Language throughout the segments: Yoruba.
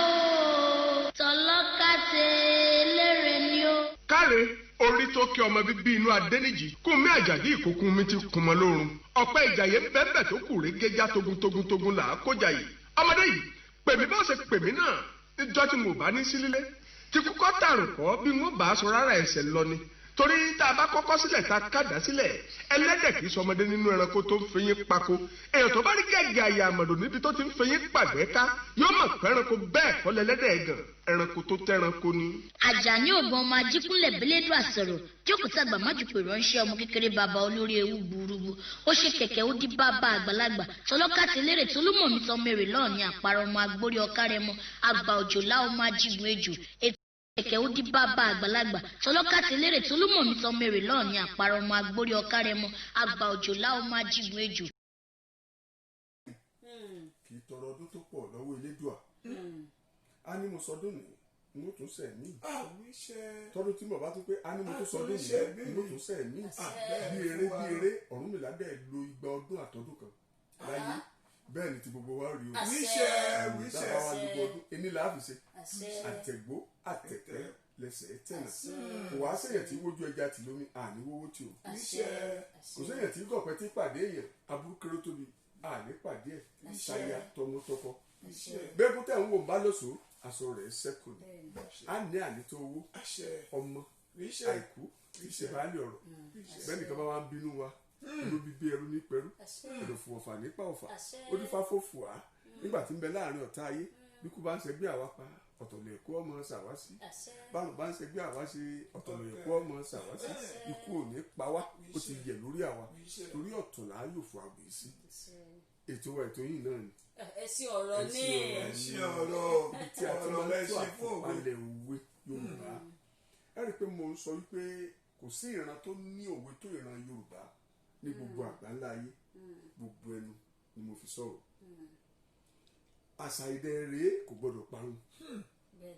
o, tọlọ́kàtẹ́ eléré ni ó. Káre orí tó kí ọmọ bíbí inú Adéníjì Kúnmí Àjàdí ìkókun mi ti kún mọ́ lórun. Ọ̀pẹ́ ìjàyè ń bẹ́ẹ̀ tó kù régéjá togun togun togun là á kójà yìí. Ọmọdé yìí pèmí bá ṣe pèmí náà níjọ́ tí mo bá ní sí lílé tí kúkọ́ tàrùn kọ́ bí wọ́n bá aṣọ rárá ẹsẹ̀ lọ ni, torí tá a bá kọ́kọ́ sílẹ̀ tá a kàdá sílẹ̀, ẹlẹ́dẹ̀ kì í sọmọdé nínú ẹranko tó ń fẹyín pako. Èèyàn tó bá rí gẹ̀gẹ̀ àyà àmọ̀dò níbi tó ti ń fẹyín pàgbẹ́ ká yóò mọ̀ pé ẹranko bẹ́ẹ̀ kọ́ lẹ́lẹ́dẹ̀ gan, ẹranko tó tẹ́ranko ni. Àjàní ògbọ́n ọmọ ajíkúnlẹ̀ bẹ́lẹ́dùn àsọ̀rọ̀ jókòó tàgbà májùpè ránṣẹ́ ọmọ kékeré bàbá olórí ewu burúkú ó ṣe kẹ̀kẹ́ ó dí bàbá àgbàlagbà tọlọ́kàtì eléré tolúmọ̀mí tọmọ èrè lọ́ọ̀ni àparọ́ ọmọ agbórí ọ̀kárẹ́mọ àgbà òjòlá ọmọ ajígun ejò ètò kẹ̀kẹ́ ó dí bàbá àgbàlagbà tọlọ́kàtì eléré tolúmọ̀mí tọmọ èrè lọ́ọ̀ni àparọ́ ọmọ agbórí ọ̀kárẹ́mọ àgbà òjòlá ọmọ ajígun ejò. Kì í tọrọ ọdún tó pọ̀ lọ́wọ́ Elédùà. A ní mo sọdún ní n ó tún sẹ̀ mí. Àwíṣẹ́. Tọdún tí mo bá tún pé a ní mo tún sọdún ní n ó tún sẹ̀ mí. Bí eré bí eré, Ọ̀rúnmìlà dẹ̀ lo 200 ọdún àtọdún kan láyé. Bẹ́ẹ̀ ni ti gbogbo wa rí o. Wíṣẹ́ wíṣẹ́. Dábàá wa gbogbo ọdún ení là á fi ṣe àtẹ̀gbó àtẹ̀tẹ̀ lẹ́sẹ̀ tẹ̀nà. Kò wá sẹ́yìn tí wójú ẹja tì lómi àní wówó tí o. Wíṣẹ́. Kò sẹ́yìn tí gọ̀pẹ́ tí pàdé èèyàn aburú kéré tóbi àní pàdé ẹ̀ ṣaya tọmọtọkọ. Bẹ́ẹ̀ tẹ̀ ń wò bá lọ́sọ̀ọ́ aṣọ rẹ̀ sẹ́kù ni a ní ànító owó ọmọ àìkú ìṣèbálẹ̀ ọ̀rọ̀. Bẹ́ẹ̀ nìkan bá wá ń bínú wa ló bí bí ẹrú ní pẹ̀rú ẹ̀dọ̀fù ọ̀fà nípa ọ̀fà ó dífá fòfò á nígbà tí ń bẹ láàrin ọ̀tá ayé. Bí kú bá ń ṣẹgbẹ́ àwa pa ọ̀tọ̀ lè kó ọmọ ṣàwá sí, báwọn bá ń ṣẹgbẹ́ àwa ṣe ọ̀tọ̀ lè kó ọmọ ṣàwá sí. Ikú ò ní pa wá, ó ti yẹ lórí àwa torí ọ̀tọ̀ là á yò fún àgbè sí. Ètò wa ètò yìí náà ni. Ẹ̀sìn ọ̀rọ̀ ní. Ẹ̀sìn ọ̀rọ̀ ibi tí a ti ọ̀rọ̀ máa ń tó lẹ́sìn fún òwe. àtúpalẹ̀ òwe Yorùbá. Ẹ rí i pé mo ń sọ wípé kò sí ìran tó ní òwe tó ìran Yorùbá ní gbogbo àgbáńlá ayé. Gbogbo ẹnu ni mo fi sọ̀rọ̀. Àṣà ìdẹ rèé kò gbọdọ̀ parun,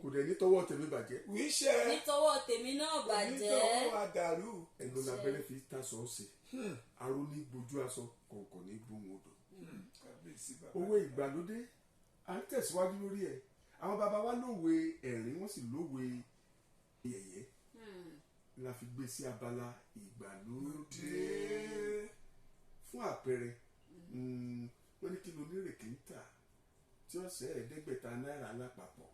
kò dẹ̀ ní tọwọ́ tèmi bàjẹ́. Wíṣẹ́. Nítọwọ́ tèmi náà bàjẹ́. Nítọwọ́ àdàrú. Ẹnu labẹ́rẹ́ fi tasọ̀ ọ̀sẹ̀ aró ní gbojú aṣọ kọ̀ọ̀kan ní gbóhùn odò. Owó ìgbàlódé à ń tẹ̀síwájú lórí ẹ̀. Àwọn bàbá wa lówe ẹ̀rín, wọ́n sì lówe yẹ̀yẹ́ la fi gbé sí abala ìgbàlódé. Fún àpẹẹrẹ, wọ́n ní kí ló nírèké ń tà tí ọ̀sẹ̀ 500 náírà lápapọ̀?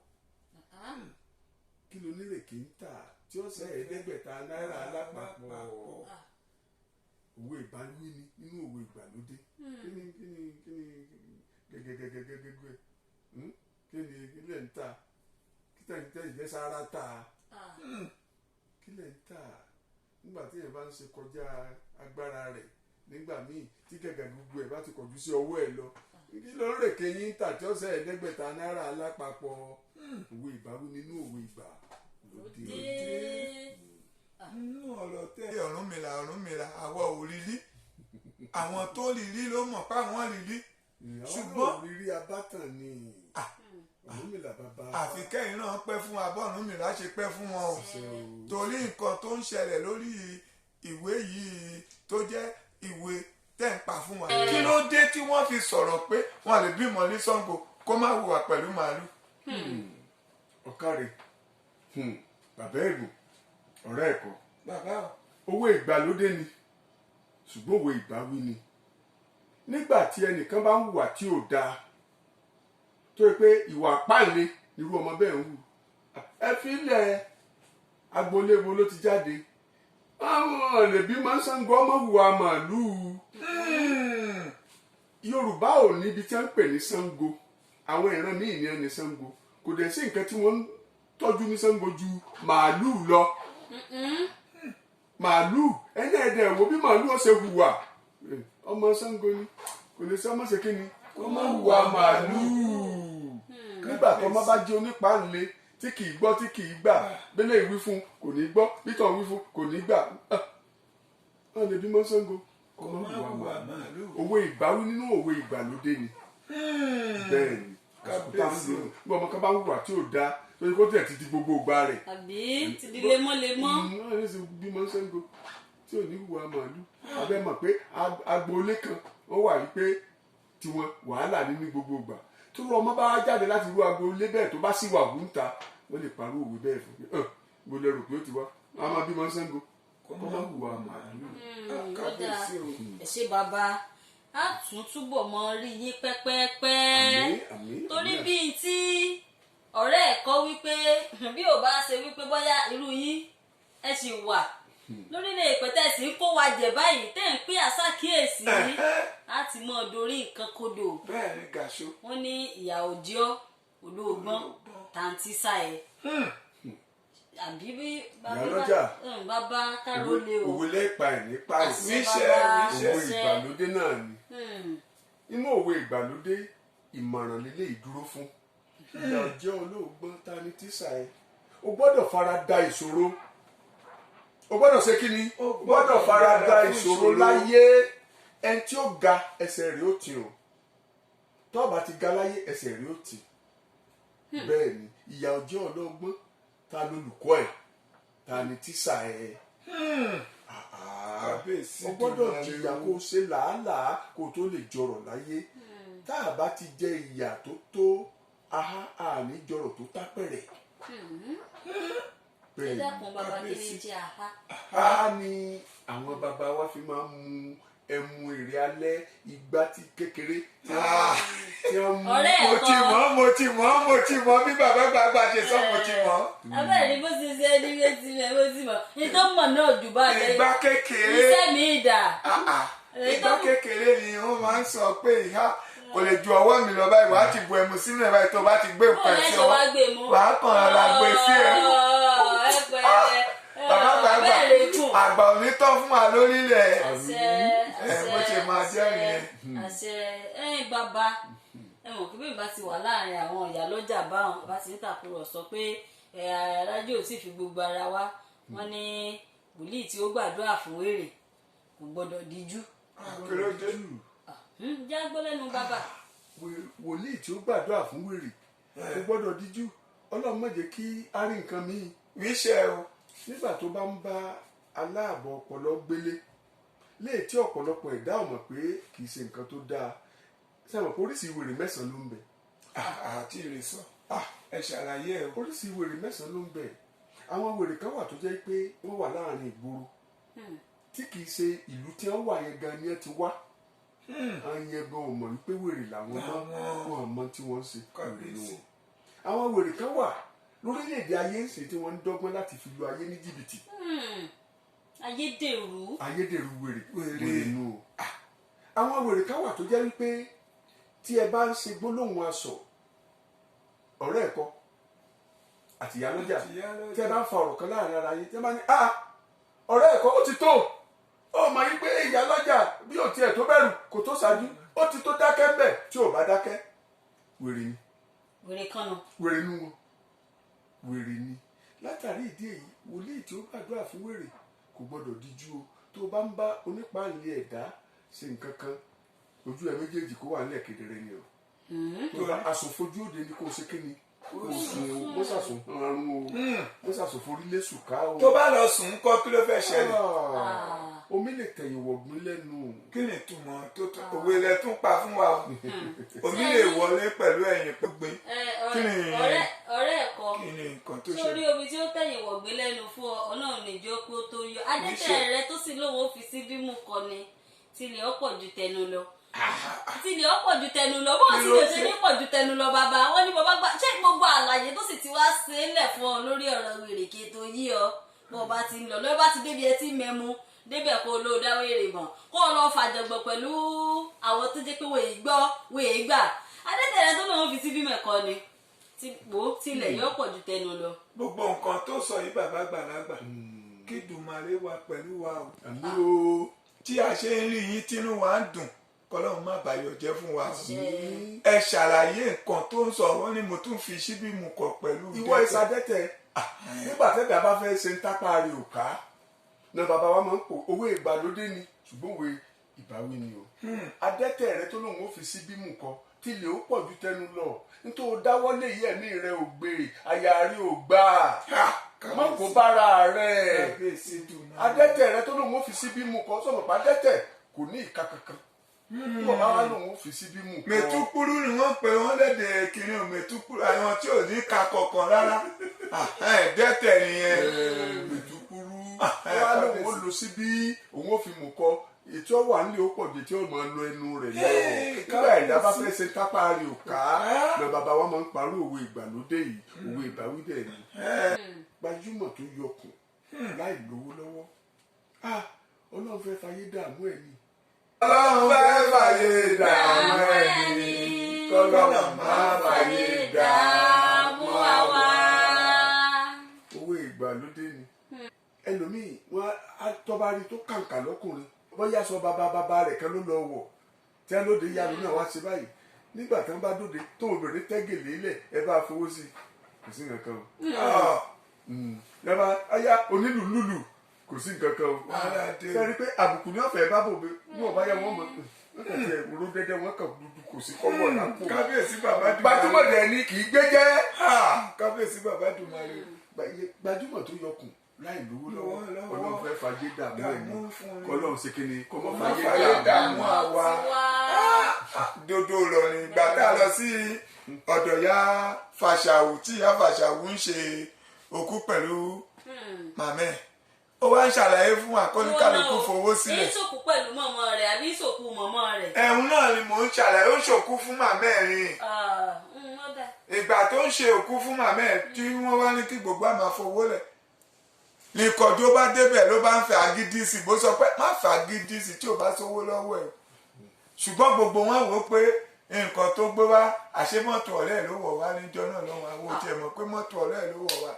Kí ló nírèké ń tà tí ọ̀sẹ̀ 500 náírà lápapọ̀? Òwe ìbáwí ni nínú òwe ìgbàlódé. Kíni kíni kíni gẹgẹgẹgẹgẹgẹ kíni kílẹ̀ ń tà kíta ìjẹ́ sára tà kílẹ̀ ń tà nígbà tí èèyàn bá ń ṣe kọjá agbára rẹ̀ nígbà míì tí gẹ̀gẹ̀ gbogbo ẹ̀ bá ti kọjú sí ọwọ́ ẹ̀ lọ, kí ló ń rèké yín tà tí ọ̀sẹ̀ 500 náírà lápapọ̀? Òwe ìbáwí nínú òwe ìgbàlódé. Nínú ọ̀rọ̀ tẹ́ Ọ̀rúnmìlà Ọ̀rúnmìlà àwa ò rí rí, àwọn tó rí rí ló mọ̀ pé àwọn rí rí. Ṣùgbọ́n rírí abátàn ni Ọ̀rúnmìlà bàbá. Àfi kẹ́yìn náà pẹ́ fún abọ́ Ọ̀rúnmìlà ṣe pẹ́ fún wọn o, torí nǹkan tó ń ṣẹlẹ̀ lórí ìwé yìí tó jẹ́ ìwé tẹ́ ń pa fún wa. Kí ló dé tí wọ́n fi sọ̀rọ̀ pé wọ́n lè bímọ ní Ṣàngó kó má hùwà pẹ̀lú màálù? Ọ̀kàrẹ̀ bàbá ẹ̀gùn ọ̀rẹ́ ẹ̀kọ́ bàbá owó ìgbàlódé ni, ṣùgbọ́n òwe ìbáwí ni. Nígbà tí ẹnìkan bá ń hùwà tí ò dáa, tó yẹ pé ìwà páàlẹ̀ nírú ọmọ bẹ́ẹ̀ ń hù, ẹ fi ilẹ̀ agboolé wo ló ti jáde? Àwọn lè bí máa ń Ṣàngó ọmọ hùwà màálùú. Yorùbá ò níbi tí wọ́n ń pè ní Ṣàngó. Àwọn ìran míì ní ẹni Ṣàngó. Kò dẹ̀ sí nǹkan tí wọ́n ń tọ́jú ní Ṣàngó ju màálùú lọ. Màálùú ẹni ẹ̀dẹ̀ wo bí màálùú ó ṣe hùwà ọmọ Ṣàngó ni kò lè ṣe ọmọ ṣe kí ni ọmọ hùwà màálùú. Nígbà tó ọmọ bá jẹ́ onípàǹlẹ̀ tí kì í gbọ́ tí kì í gbà, bẹ́lẹ̀ ìwí fún kò ní gbọ́, bítọ̀ wí fún kò ní gbà, wọ́n lè bímọ Ṣàngó ọmọ hùwà màálùú. Òwe ìbáwí nínú òwe ìgbàlódé ni. Bẹ́ẹ̀ ni àsìkò tá à ń lò ní ọmọ kan bá hùwà tí ò dáa torí kó tẹ̀ ti di gbogbo ìgbà rẹ̀. Àbí ti di lemọ́lemọ́. Wọ́n ṣe bímọ Ṣàngó tí ò ní hùwà màálù. Abẹ́ mọ̀ pé agboolé kan wọ́n wà wípé tiwọn wàhálà ní ní gbogbo ìgbà tí Tó rọ ọmọ bá jáde láti irú agboolé bẹ́ẹ̀ tó bá sì wà wúńta, wọ́n lè parọ́ òwe bẹ́ẹ̀ fún un. Mo lè rò pé ó ti wá a máa bímọ Ṣàngó kó má hùwà màálù. Ó dáa, ẹ ṣé bàbá, á tún túbọ̀ mọ rí yín pẹ́pẹ́pẹ́. Àmín, àmín, Torí àmín. bíi tí ọ̀rẹ́ ẹ̀ kọ́ wípé bí ò bá ṣe wípé bóyá irú yín ẹ sì wà lórílẹ̀ ìpẹ́tẹ́ sì ń kó wa jẹ̀ báyìí tẹ́ ń pín àṣàkíyèsí láti mọ dorí nǹkan kodò. Bẹ́ẹ̀ ni gàṣó. Wọ́n ní ìyà òjọ́ olóògbọ́n tàǹtí sáyẹ àbí bí bàbá. Ìyálọ́jà. Bàbá kárólé o. Òwe lẹ́ẹ̀pa ẹ̀ nípa ẹ̀. Àṣẹ. Wíṣẹ́. Bàbá. Wíṣẹ́. Òwe ìgbàlódé náà ni. Inú òwe ìgbàlódé, ìmọ̀ràn lélẹ̀ ìdúró fún ìyà ọjọ́ olóògbọ́n ta ni tíṣà ẹ. O gbọ́dọ̀ fara da ìṣòro, o gbọ́dọ̀ ṣe kí ni, o gbọ́dọ̀ fara da ìṣòro láyé. Ẹni tí ó ga, ẹsẹ̀ rẹ̀ ó tì o. Tó bá ti ga láyé, ẹsẹ̀ rẹ̀ ó tì. Bẹ́ẹ̀ ni ìyà ọjọ́ olóògbọ́n ta lolùkọ́ ẹ̀, ta ni tíṣà ẹ. Kábíyèsí. O gbọ́dọ̀ jìyà kó o ṣe làálàá kó o tó lè jọrọ̀ láyé. Tá a bá ti jẹ ìyà tó tó aha, àní jọrọ̀ tó tápẹ̀rẹ̀. Ẹ Bẹ́ẹ̀ ni. dákun bàbá, kí ni jẹ́ àhá? Aha ni àwọn bàbá wa fi máa ń mu ẹmu èrè alẹ́, ìgbà tí kékeré tí wọ́n mú. Ọ̀rẹ́ Mo ẹ̀ ti kọ́. mọ̀, mo ti mọ̀, mo ti mọ̀. Bí bàbá gbàgbà ṣe sọ, mo ti mọ̀. Abẹ́rẹ́ ni bó ti ṣe ní bí ti mẹ̀ bó ti mọ̀ ní tó mọ̀ náà jù bá lẹ́yìn. Ìgbà kékeré. Iṣẹ́ mi dà. Ah, ah. Ìgbà kékeré ni wọ́n máa ń sọ pé ìhà kò lè ju ọwọ́ mi lọ báyìí. Wàá ti bu ẹmu sínú ẹ̀ báyìí, tó bá ti gbé Bó nǹkan lẹ́ sí ṣe ọwọ́ wá gbé mu. wàá kàn rọra gbé sí ẹ. Ẹ pẹ̀lẹ́. Bàbá gbàgbà, Bẹ́ẹ̀ lè kù. àgbà ò ní tọ́ fún wa lórílẹ̀. Àṣẹ. Ẹ, bó ṣe máa jẹ́ nìyẹn. Àṣẹ. Ẹ̀yin bàbá, ẹ mọ̀ kí bí ìbá ti wà láàrin àwọn ìyá lọ́jà báwọn bá ti ń tàkúrọ̀sọ pé ẹ arájú ò sì fi gbogbo ara wa, wọ́n ní wòlíì tí ó gbàdúrà fún wèrè kò gbọ́dọ̀ díjú. Kí ló dé? Já gbọ́ lẹ́nu bàbá. Wòlíì tí ó gbàdúrà fún wèrè kò gbọ́dọ̀ díjú. Ọlọ́run má jẹ́ kí á rí nǹkan míì. Wíṣẹ́ o. Nígbà tó bá ń bá aláàbọ̀ ọpọlọ gbélé léè tí ọ̀pọ̀lọpọ̀ ẹ̀dá ò mọ̀ pé kì í ṣe nǹkan tó dáa, sẹ́wọ̀n pé oríṣi wèrè 9 ló ń bẹ? Àti ìrìnsọ, ẹ ṣàlàyé ẹ o. Oríṣi wèrè 9 ló ń bẹ. Àwọn wèrè kan wà tó jẹ́ pé wọ́n wà láàrin ìgboro, tí kì í ṣe ìlú tí wọ́n wà yẹn gan ni ẹ ti wá. Àwọn yẹn gan ò mọ̀ wípé wèrè làwọn mọ́. Wọn mọ tí wọ́n ń ṣe, wèrè ni wọn. Àwọn wèrè kan wà lórílẹ̀‐èdè ayé ń ṣe tí wọ́n ń dọ́gbọ́n láti fi lu ayé ní jìbìtì. Ayédèrú. Ayédèrú wèrè. Wèrè. Wèrè nù o. Àwọn wèrè kan wà tó jẹ́ wípé tí ẹ bá ń ṣe gbólóhùn aṣọ ọ̀rẹ́ ẹ̀kọ́ àti ìyálọ́jà, Àti ìyálọ́jà. tí ẹ bá ń fa ọ̀rọ̀ kan láàrin ara yín, tí ẹ bá ní, "Ah, ọ̀rẹ́ ẹ̀kọ́, ó ti tó, ó mọ̀ yín pé ìyálọ́jà bí ò tiẹ̀ tó bẹ̀rù kò tó ṣáájú, ó ti tó, dákẹ́ ń bẹ̀," tí ò bá dákẹ́, wèrè ni. Wèrè kan nù. Wèrè nù wọn, wèrè ni. Látàrí ìdí èyí, wòlíì tí ó gbàdúrà fún wèrè kò gbọdọ̀ díjú o. Tó o bá ń bá onípàlẹ̀ ẹ̀dá ṣe nǹkan kan, ojú ẹ méjèèjì kó wà nílẹ̀ kedere ni o. Tó bá aṣòfojú òde ni kó o ṣe kí ni, kó o sùn o, kó ṣàṣùn arun o, kó ṣàṣùn forí lẹ́sù ká o. Tó bá lọ sùn ńkọ́, kí ló fẹ́ ṣẹlẹ̀? Ah, omi lè tẹ̀yìn wọ̀gbìn lẹ́nu. Kí ni ìtumọ̀ tó tó òwe lẹ tún pa fún wa o? Omi lè wọlé pẹ̀lú ẹ̀yìn pípé. Ẹ, Kí ni- ọ̀rẹ́ ẹ̀kọ́. Kí ni nǹkan tó Sórí ṣẹlẹ̀? omi tí ó tẹ̀yìn wọ̀gbìn lẹ́nu fún ọ, ọlọ́run níjó pé ó tó yọ adẹ́tẹ̀ rẹ tó sì lóun ó fi sí bímú kọ ni tilẹ̀ ó pọ̀ ju tẹnu lọ, tilẹ̀ ó pọ̀ ju tẹnu lọ. Bó Kí ti ló lè ṣe dé? ní pọ̀ ju tẹnu lọ. Bàbá wọn ní bàbá gbà ṣé gbogbo àlàyé tó sì ti wá ṣe é lẹ̀ fún ọ lórí ọ̀rọ̀ wèrè kí tó yí ọ. Bó bá ti ń lọ lọ́wọ́, bá ti débi ẹtí mẹ́mu débẹ̀, kó o lọ dá wèrè mọ̀, kó o lọ fàjọgbọ̀ pẹ̀lú àwọn tó jẹ́ pé wọ́n èyí gbọ́, wọ́n èyí gbà. Adẹ́tẹ̀ rẹ tó lóun fi sí bímọ ẹ̀kọ́ ni tí wò ó tilẹ̀ yóò pọ̀ ju tẹnu lọ. Gbogbo nǹkan tó sọ yìí, bàbá gbàlagbà, kí Dùmarè wà pẹ̀lú wa o. Àmì o. Tí a ṣe ń rí yín tínú wa ń dùn, kọlọ́run má bàyọ̀ jẹ́ fún wa o. Ẹ ṣàlàyé nǹkan tó ń sọ. Wọ́n ní mo tún fi síbí mu kọ̀ pẹ̀lú Ìwọ dẹ́tẹ̀. Ìsàdẹ́tẹ̀ nígbà tẹ́tẹ̀ bá fẹ́ ṣe ń tápá rẹ̀ ò ká náà, bàbá wa máa ń pò owó ìgbàlódé ni, ṣùgbọ́n òwe ìbáwí ni o. Adẹ́tẹ̀ rẹ tó lóun ó fi sí bímú kọ tilẹ̀ ó pọ̀ ju tẹnu lọ, nítorí dáwọ́lé yìí, ẹ̀mí rẹ ò gbé, àyà rẹ ò gbà, má kó bára rẹ. Kábíyèsí Dùmarè. Adẹ́tẹ̀ rẹ tó lóun ó fi sí bímú kọ, sọ̀rọ̀ pa adẹ́tẹ̀ kò ní ìka kankan. Wọ́n bá wá lòun ó fi síbí mú kọ́. Mẹ̀túkúrú ni wọ́n pè wọ́n lédè kiri o, mẹ̀túkúrú, àwọn tí ò ní ka kọ̀ọ̀kan rárá. Dẹ́tẹ̀ nìyẹn. Mẹ̀túkúrú wọ́n á lòun ó lo síbí, òun ó fi mú kọ́. Ètò ọwọ́ à ń lé ó pọ̀ ju tí ó máa lo ẹnu rẹ̀ lọ. Nígbà ẹ̀dá bá fẹ́ ṣe tápá rẹ̀ ò ká lọ, bàbá wa máa ń parọ́ òwe ìgbàlódé yìí, òwe ìbáwí dẹ̀ ni. Gbajúmọ̀ tó yọkùn láì lówó lọ́wọ́, Ọlọ́run fẹ́ fàyè dààmú ẹ̀ ni. Ọlọ́run fẹ́ fàyè dààmú ẹ̀ ni, kọ́lọ́run má fàyè dààmú àwa. Owó ìgbàlódé ni. Ẹlòmíì wọn á tọ́ba rí tó kàǹkà lọ́kùnrin, bóyá sọ bàbá bàbá rẹ̀ kan ló lọ wọ̀ tí a lóde yanu náà wá ṣe báyìí. Nígbà tí wọ́n bá dóde tó obìnrin tẹ́gẹ̀lé lẹ̀, ẹ bá fowó sí i, kò sí nǹkan kan o. Ẹ bá ayá onílù lùlù, kò sí nǹkan kan o. Sẹ́ni pé àbùkù ní ọ̀fẹ́ bá bò bí wọ́n bá yẹ wọ́n mọ̀ wọ́n kàn ti ẹ̀rọ dẹ́dẹ́ wọ́n kàn dúdú, kò sí kọ́bọ̀ lápò. Kábíyèsí bàbá Dùmarè. Gbajúmọ̀ dẹ̀ ni kì í gbé jẹ́. Kábíyèsí bàbá Dùmarè. Gbajúmọ̀ tó yọkùn láì lówó lọ́wọ́, Ọlọ́run fẹ́ fàyè dààmú ẹ̀ ní. Ọlọ́run ṣe kí ni kọ́ mọ́ fàyè dààmú àwa. Dodo lọrin ìgbà tá a lọ sí ọ̀dọ̀ ya Fàṣàwù tí ya Fàṣàwù ń ṣe òkú pẹ̀lú màmẹ́, ó wá ń ṣàlàyé fún akọ́níkàlùkù fowó sílẹ̀. Ìsòkú pẹ̀lú mọ̀mọ́ rẹ̀ àbí ìsòkú mọ̀mọ́ rẹ̀. Ẹ̀hún náà ni mò ń ṣàlàyé, ó ń ṣòkú fún màmẹ́ rìn. Ìgbà tó ń ṣe òkú fún màmẹ́ tí wọ́n wá ní kí gbogbo àmà fowó lẹ̀ ní kọjú, ó bá débẹ̀ ló bá ń fẹ́ agídí sí, bó sọ pé má fẹ́ agídí sí tí ò bá sówó lọ́wọ́ ẹ̀. Ṣùgbọ́n gbogbo wọn wò ó pé nǹkan tó gbé wá, àṣé mọ́tò ọ̀rẹ́ ló wọ̀ wá níjọ́ náà lọ́wọ́. Àwọn òtí ẹ̀ mọ̀ pé mọ́tò ọ̀rẹ́ ló wọ̀ wá.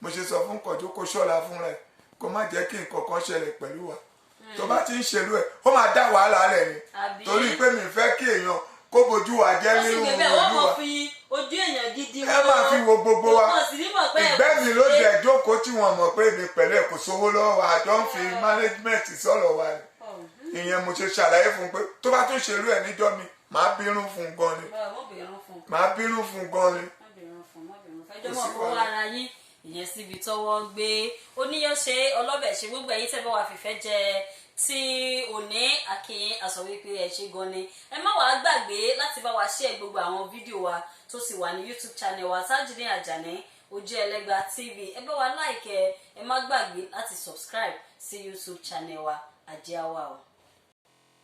Mo ṣe sọ fún kọjú kó ṣọ́ra fún rẹ̀, kó má jẹ́ kí nǹkan kan ṣẹlẹ̀ pẹ̀lú wa. Tó bá ti ń ṣèlú ẹ̀, ó máa dá wàhálà rẹ̀ ni, torí pé mi fẹ́ kí èèyàn kó bojú wa jẹ́ nínú ìlú wa. Ẹ máa fi wo gbogbo wa. Ìgbẹ́ mi ló dẹ̀ jókòó tí wọ́n mọ̀ pé èmi pẹ̀lú ẹ̀ kò sówó lọ́wọ́, àjọ ń fi management sọ̀rọ̀ wa ni. Ìyẹn mo ṣe ṣàlàyé fún un pé tó bá tún ṣerú ẹ̀ níjọ́ mi, màá bínú fún un gan ni, màá bínú fún un gan ni. Ẹjọ́ mọ̀ fọwọ́ ara yín ìyẹn síbi tọ́wọ́ gbé oníyàn ṣe ọlọ́bẹ̀ ṣe. Gbogbo ẹ̀yin tẹ́ bá wà fìfẹ́ jẹ tí òní akin àsọ wípé ẹ ṣe gan ni. Ẹ má wàá gbàgbé láti bá wa share gbogbo àwọn fídíò wa tó ti wà ní YouTube channel wa, Tajudeen Ajani Ojú Ẹlẹ́gba TV. Ẹ bá wa like, ẹ má gbàgbé láti subscribe sí YouTube channel wa. Ajé àwa o.